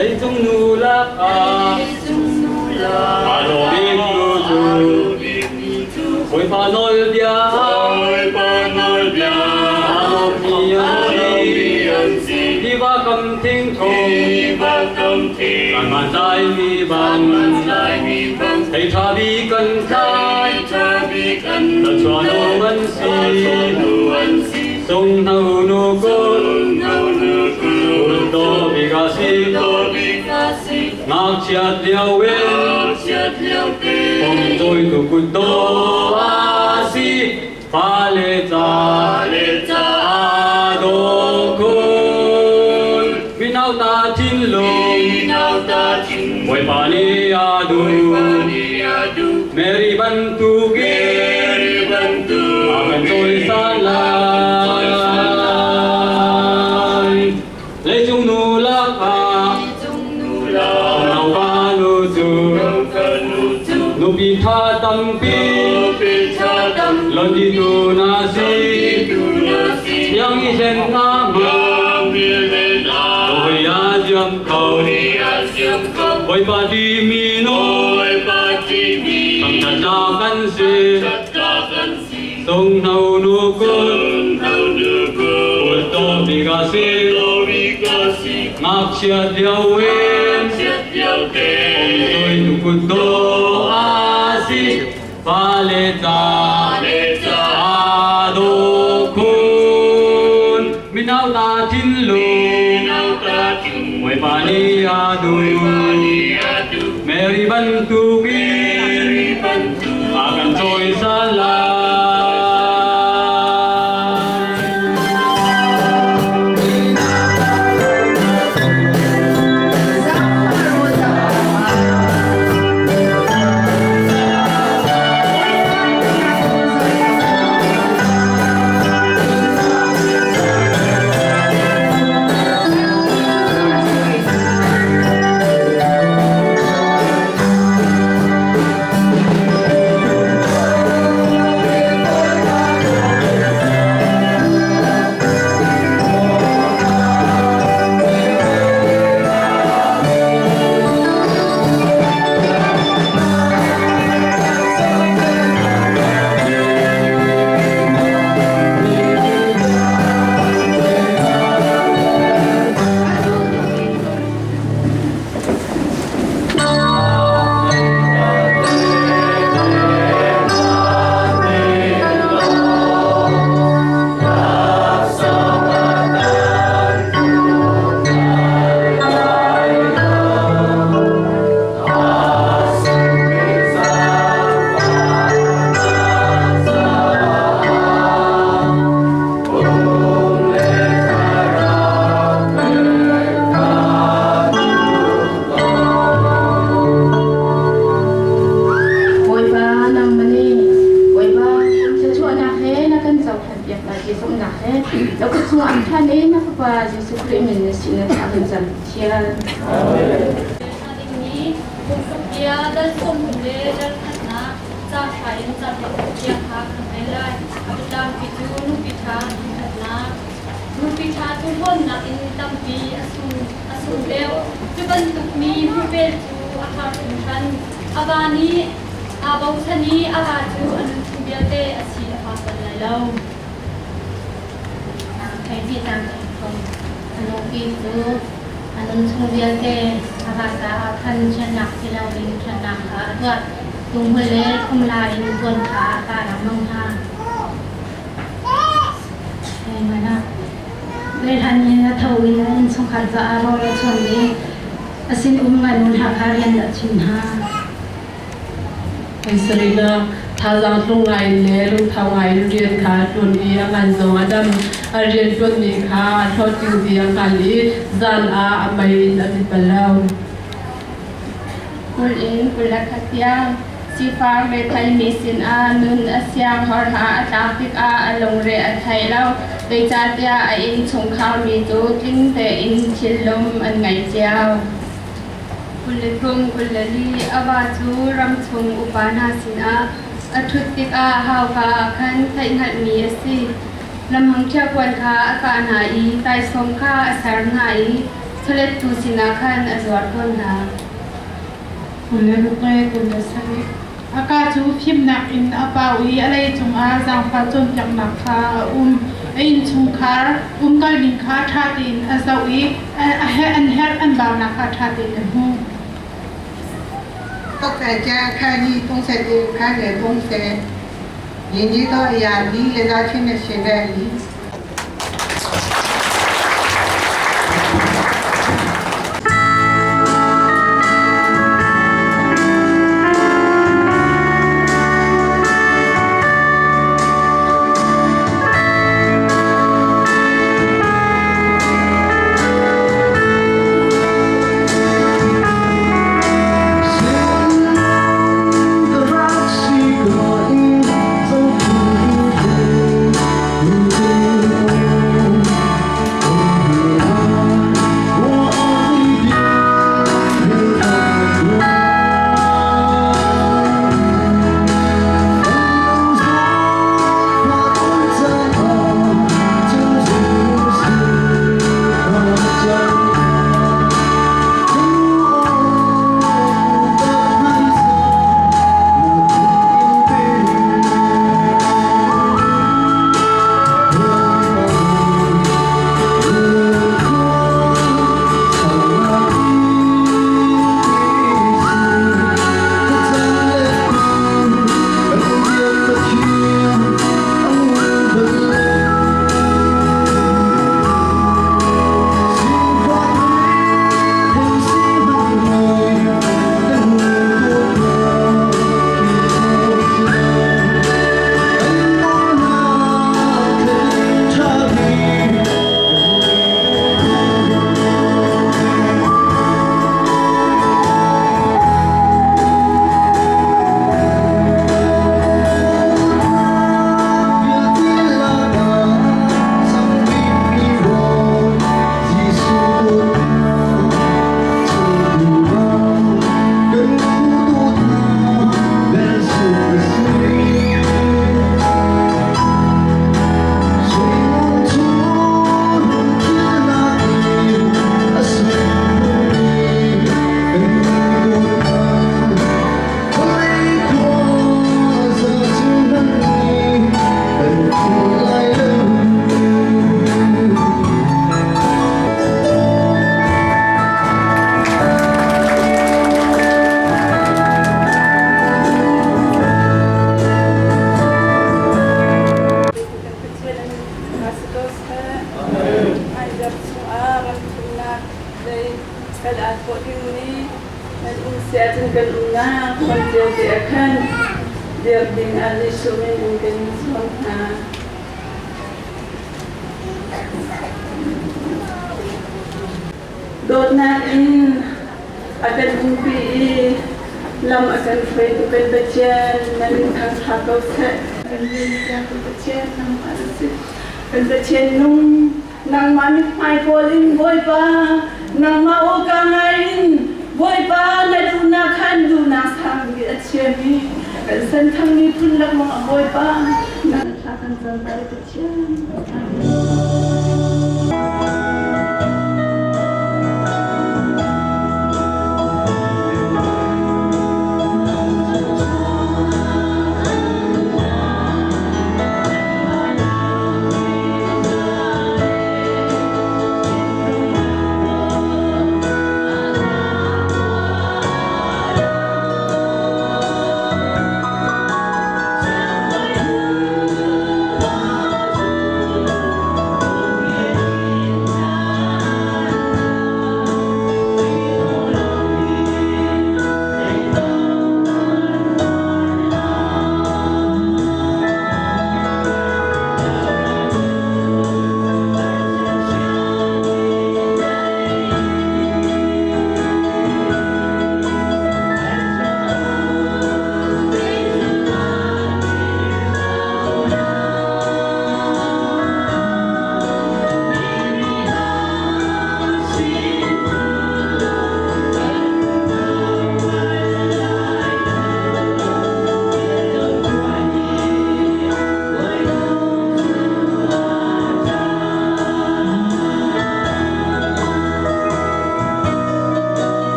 Leicung nu lakah aa dawh bik nu cu Bawipa nawlbia aa lawmmi an si. Tiva kam thingthung kanmah tlaimi bang thei ṭha bik kan tlai thluachuah lawm an si. Sunghno nu kut Kutdawh bik a si. Ngakchiat lio in Pom cawitu kutdawh a si. Fale ca aa dawh khun. Mino ta thinlung Bawipa nih a duh. Mary bantukin a kan cawisan lai. Leicung nu lakah naupa nu cu nupi ṭha tampi londitu na si. Iang i hlen na hmang Doi a ziam ko. Bawipa timi nu thangṭhatnak kan si. Sunghno nu kut kutdawh bik a si. Ngakchia lio in umtuitu kutdawh a si. Fale ca aa dawh khun. Mino ta thinlung Bawipa nih a duh. Mary bantukin a kan cawisan lai. Bawipa nangmah nih Bawipa thluachuahnak he na kan cohlanpiak lai ti zumhnak he na kut chungah ṭhan i na Fapa Jesuh Khrih min na sin ah thla kan cam Pathian. Dingmi pumpak dal sawmthum le dal khatnak caang hra in caang pakhat tiang kha kan rel lai. A biatlangpi cu nupi ṭha thangṭhatnak. Nupi ṭha cu hlawnnak in tampi a sung a sung deuh. Cu bantuk mi hmuhvel cu a har hringhran. A va nih aa bochan i a va cu a nunchung vialte a si a fak bal lai lo. Theihnih caan thum a nupi cu a nunchung vialte a va caah khan ṭhennak si loin ṭhatnak kha a tuah. Tunghmul le khumla in puan kha a kah lengmang hna. Hlan in a tho i a innchungkhar caah rawl a chuan i a sinum ngai hna kha rian a chim hna. Sarihnak thazaang tlung ngai in le lungthau ngai in rian kha a ṭuan i a ngan zong a dam. A rian ṭuanmi kha a hlawhtling ti a hngal i zan ah a mei in a mit bal lo. 20 in 21 tiang sifak retheimi sinah nun a siang horha a tlak tikah a lungre a thei lo. Zeicahtiah a innchungkhar mi cu tling tein thillum an ngei cio. 23 24 a va cu ram chung upa hna sinah a ṭhut tikah hauka ah khan theihhngalhmi a si. Lamhang ṭhiapuan kha a kah hna i taisawm kha a ser hna i chawlettu sinah khan a zuar tawn hna. 26 le 27. A ka cu fimnak in a pau i a lei cungah zaangfah cawnpiaknak kha a um. A innchungkhar umkalning kha ṭha tein a zoh i an herh an baunak kha ṭha tein a hmuh. 独裁者看你东西的看的东西，人家都呀，你来到现在现在你。 Dawtnak in a kan umpi i lam a kan hruaitu kan Pathian na min thangṭha ko seh. Kan rian kan Pathian nangmah na si. Kan Pathian nung nangmah mithmai kawl in Bawipa nangmah awka ngai in Bawipa na duhnak khan duhnak sang bik a chiami kan senthang miphun lakmang a Bawipa na thla kan cam lai Pathian.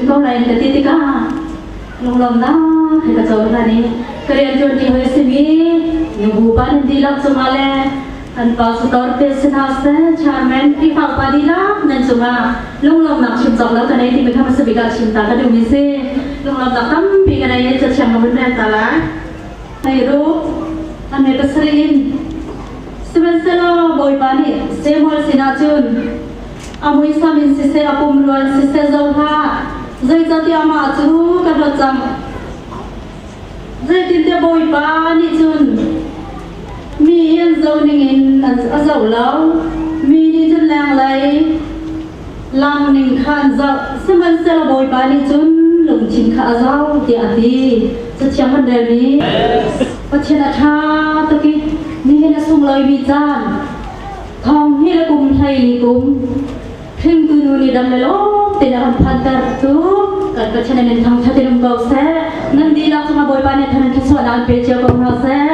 ko lai ka ti tikah lunglawmnak he ka cohlan i ka rianṭuanṭi hawi a simi nubu pa nan dihlak cungah le an pastor te si hna seh, chairman Khrihfa upa dihlak nan cungah lunglawmnak chim cawk lo ka nei timi kha hmasa bik ah chim ta ka duhmi si. Lunglawmnak tampi ka nei i cathiang ka vun rel ta lai. Hei ruk, a hme pasarih in Sihmanhsehlaw Bawipa nih Samuel sinah cun a muisam in siseh a pumrua in siseh zoh hlah, zeicahtiah amah cu ka hlawt cang. Zeitintiah Bawipa nih cun mi hi an zoh ningin a zoh lo, mi nih cun lenglei lang ning kha an zoh, sihmanhsehlaw Bawipa nih cun lungthin kha a zoh, tiah a ti. Cathiang kan relmi Pathian a ṭha tuk i nihin a sunglawimi caan thong hi le kum 14 kum hringtu nu nih dam le lawm tein a kan phanter cu kan Pathian in thangṭhat in um ko seh. Nan dihlak cungah Bawipa nih than in thluachuahnak an pe cio ko hna seh.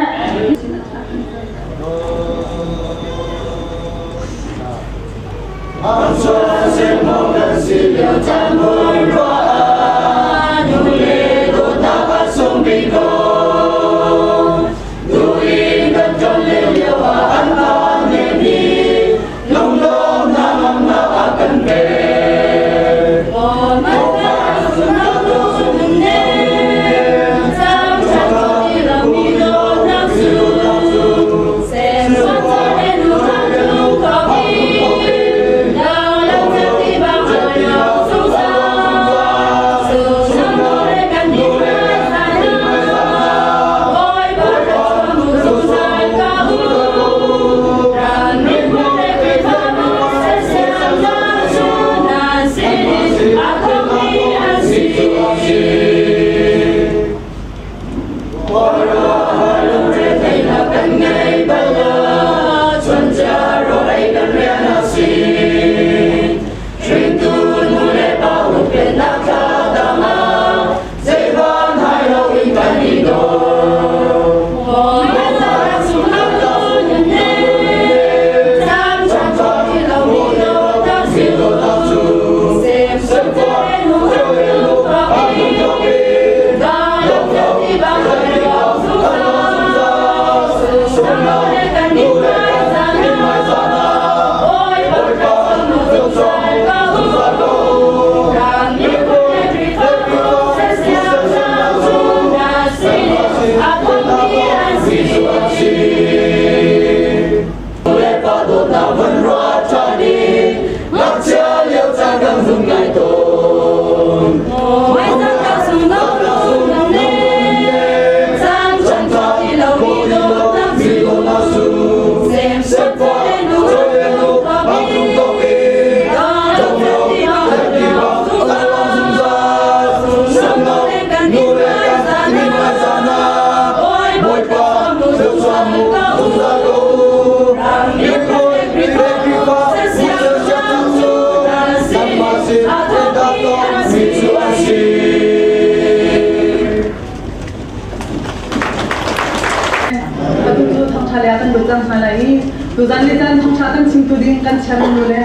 Atu cu thawngṭha lei ah kan lut cang hna lai i tuzan ni caan thawngṭha kan chimtu ding kan chairman nu le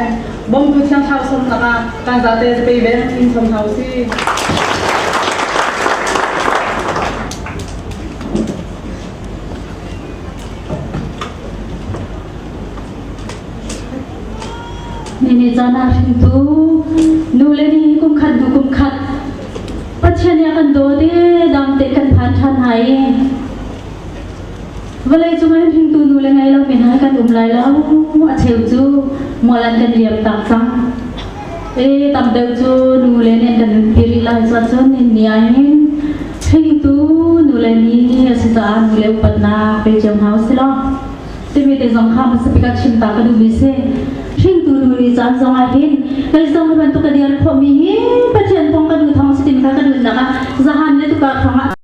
bawmtu Thiang Thlarau sawmnak ah kan zate zapei veng in sawm hna usih. Nini caan ah hringtu nu le ni kum khat hnu kum khat Pathian nih a kan dawt i dam te kan phan ṭhan hna i vawlei cung ah hringtu nu le ngei lomi hna kan um lai lo. A cheu cu mual an kan liam tak cang. E tam deuh cu nu le nih an kan nunpi rih lai cuah cun ni ah hin hringtu nu le ni a si caah nu le upatnak pe cio hna usih law timi te zong kha hmasa bik ah chim ta ka duhmi si. Hringtu nu ni caan zong ah hin kei zong hi bantuk ka dir khawhmi hi Pathian thawng ka duh thawng si timi kha ka duhnak ah zahan le tukar thawng ah.